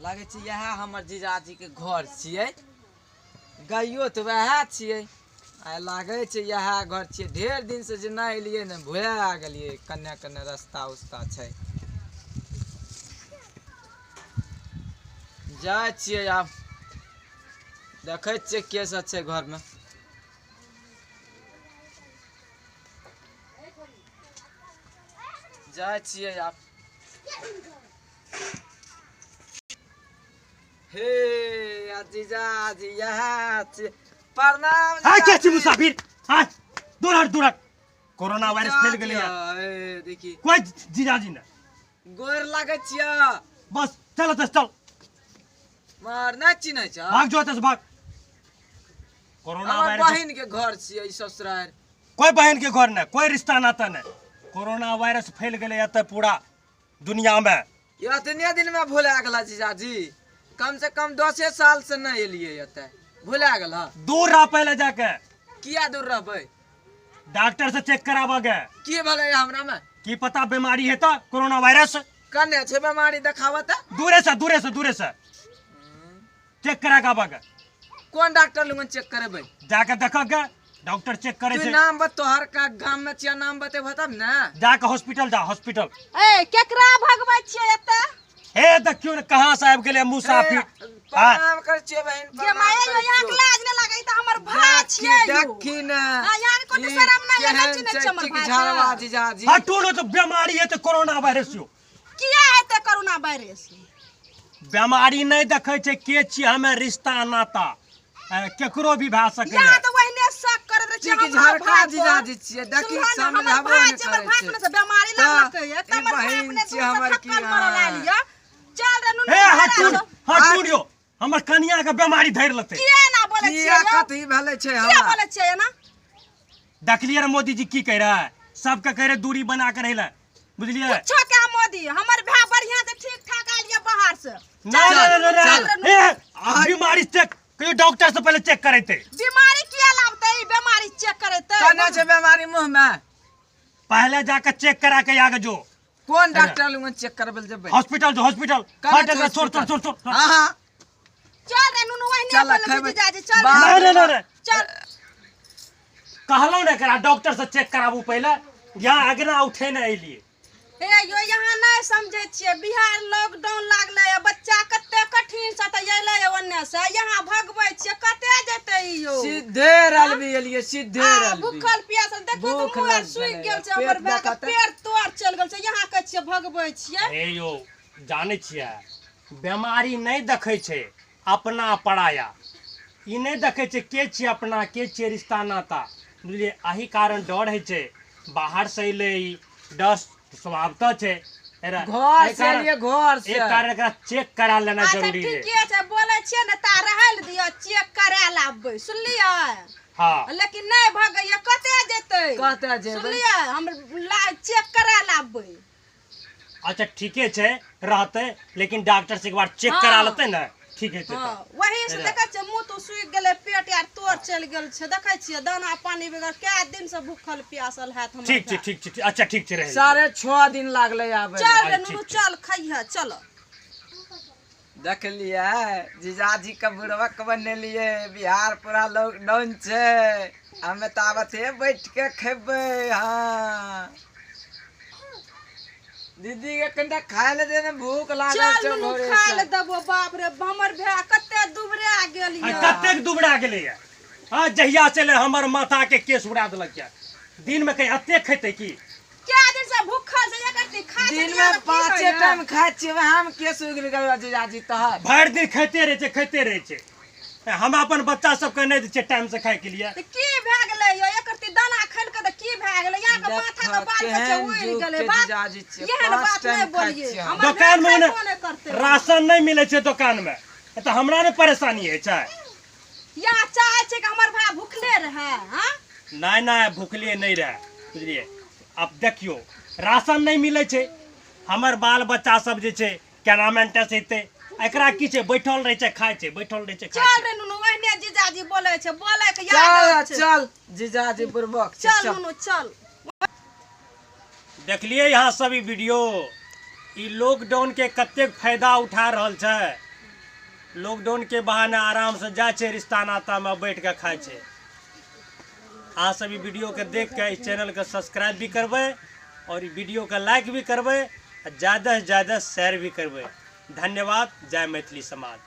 लागै छै इएह हमर जीजाजीके घर छियै। गाइयो तऽ वएह छियै। आ लागै छै इएह घर छियै। ढेर दिन से जे नहि एलियै ने भुला गेलियै कन्ने कन्ने रास्ता उस्ता छै। जाइ छियै आब देखै छियै के सब छै घरमे। जाइ छियै आब। हे जीजाजी इएह छियै। प्रणाम हाय के छी मुसाफिर। हाय दूर हट दूर हट। कोरोना वायरस फैल गेलै। ए देखी कोई जीजाजी ने गोर लागै छियै। बस चल चल चल। मार नहि चिन्है छ। भाग जो एतऽ से भाग। कोरोना वायरस बहिन के घर छियै ई ससुराल। कोई बहन के घर नहीं, कोई रिश्ता नाता नहीं। कोरोना वायरस फैल गेलै एतऽ पूरा दुनिया में। इतने दिन में भुला गेल जीजाजी। कम से कम 10 साल से नहीं एलियै एतऽ। भुला गेल। दूर रह पहले जाके। किया दूर रहबै? डॉक्टर से चेक कराबऽ गे। की भेलै हमरा में? की पता बीमारी है तो कोरोना वायरस। कने छै बीमारी देखाबऽ तऽ। दूरे से दूरे से दूरे से चेक करा के आबऽ गे। कोन डॉक्टर लग चेक करेबै? जाके देखऽ गे, डॉक्टर चेक करे तू छै। नाम बत तोहर का गाम में छियै नाम बतेबह तब ने। जाके हॉस्पिटल जा हॉस्पिटल। ए केकरा भगबै छियै एतऽ? हे देखियौ ने कहाँ से आबि गेलै मुसाफिर। प्रणाम करै छियै बहिन। जे माय यहाँ के लाज नहि लागै तऽ हमर भाय छियै। देखी ने यहाँ के कोनो शरम नहि है, नहि चिन्है छियै हमर भाय। झाड़वा जीजाजी। हटू ने तऽ बीमारी हेतै कोरोना वायरस यो। किया हेतै कोरोना वायरस? बीमारी नहि देखै छै के छियै हमे रिश्ता नाता केकरो भी भए सकैए। यहाँ तऽ ओहिने शक करैत रहै छियै। ठीक झड़का जीजाजी छियै। देखी समझाबो नहि करै छै। बीमारी लागलकै तऽ हमर भाय अपने थक्कल मरल आयल यऽ। चल रे नुनू। हे हटू हटू यो हमर कनिया के बीमारी धरि लेतै। किया ना बोलै छियै? किया कथी भेलै छै हमरा? किया बोलै छियै एना? देखलियै रे मोदी जी की कहि रहै, सबके कहि रहै दूरी बना के रहै लए, बुझलियै? कुछो के मोदी हमर भाय बढ़िया से ठीक ठाक आयल यऽ बाहर से। ना ना ना ना ए बीमारी चेक कहियो डॉक्टर से पहले चेक करेतै। बीमारी किया लाबतै? बीमारी चेक करेतै। केना छै बीमारी मुँह में? पहले जाके चेक करा के आगे जो। कोन डॉक्टर लग चेक करबै जेबै? हॉस्पिटल जो हॉस्पिटल। हट एकरा छोड़ छोड़ छोड़ छोड़। हां हां चल रे नुनू ओहिने बोलै छै जीजाजी चल। ना ना ना चल। कहलौं ने एकरा डॉक्टर से चेक कराबू पहले। यहाँ अगना उठे ने एलियै। हे यो यहाँ नहि समझै छियै। बिहार लॉकडाउन लागलै या बच्चा कते कठिन से तऽ अयलै ओन्ने से। यहाँ भगबै छियै कते जेतै यो? सीधे रलबी एलियै सीधे रलबी। भूखल प्यासल देखियौ तऽ मुँह सुखि गेल छै हमर भाय के, पेट तोड़ चलि गेल छै। यहाँ कहै छियै भगबै छियै। हे यो जानै छियै बीमारी नहि देखै छै अपना पराया। ई नहि देखै छै के छियै अपना के छियै रिश्ता नाता, बुझलियै? एहि कारण डर होइ छै। बाहर से अयलै ई डर स्वभावतः छै। घर से एलियै घर से। एक कारण एकरा चेक करा लेना जरूरी है। ठीके छै बोलै छियै ने ता रहै लए दिअ चेक करा लाबबै, सुनलियै? हाँ लेकिन नहि भगैया कतऽ जेतै? कतऽ जेबै? सुनलियै हम चेक करा लाबबै। अच्छा ठीके छै रहतै लेकिन डॉक्टर से एक बार चेक करा लेतै ने ठीक हेतै। हाँ वही से देखै छियै मुँह तो सुखि गेलै पेट आर तोड़ चलि गेल छै। देखै छियै दाना पानी बगैर कए दिन से भूखल प्यासल हैत हमर। ठीक छै ठीक छै अच्छा ठीक छै रहै। 6.5 दिन लागलै आबै। चल रे नुनू चल खइहे चल। देखलियै जीजाजी के बुढ़बक बनेलियै। बिहार पूरा लॉकडाउन छै हमे ताबते बैठ के खेबै। हाँ दीदी के कनिटा खाय ले दे ने भूख लागल छै भोरे से। खाय ले देबो। बाप रे हमर भाय कते दुबरा गेल ये। कतेक दुबरा गेलै ये? हां जहिया से ले हमर माथा के केस उड़ा देलक ये। दिन में कहीं एते खेतै की? क्या दिन से भूखल छै एकरती खाय छै। दिन में 5 टाइम खाय छियै हम केस उगि गेल जीजाजी तहर। भरि दिन खाइते रहै छै खाइते रहै छै। हम अपन बच्चा सबके नहि दै छियै टाइम से खाय के लिए। तऽ की भए गेलै यो? एकरती दाना खेलकै तऽ की भए गेलै? यहाँ के माथा के बाल के उड़ि गेलै। बात एहन बात नहि बोलियै। दोकान में राशन नहि मिलै छै दोकान में तऽ हमरा ने परेशानी होइ छै। यहाँ चाहै छै कि हमर भाय भूखले रहै? हाँ नहि नहि भूखले नहि रहै, बुझलियै? आब देखियौ राशन नहि मिलै छै हमर बाल बच्चा सब जे छै केना मेंटेस हेतै? एकरा की छै बैठल रहै छै खाय छै बैठल रहै छै खाय छै। चल रे नुनू ओहने जीजाजी बोलै छै बोलै के याद चल चल जीजाजी बुड़बक छै। चल नुनू चल। देखलियै यहाँ सब ई वीडियो। ई लॉकडाउन के कतेक फायदा उठा रहल छै। लॉकडाउन के बहाने आराम से जाइ छै रिश्ता नाता में बैठ के खाइ छै। अहाँ सब ई वीडियो के देख के इस चैनल के सब्सक्राइब भी करबै और ई वीडियो के लाइक भी करबै आ ज़्यादा से ज़्यादा शेयर भी करबै। धन्यवाद। जय मैथिली समाज।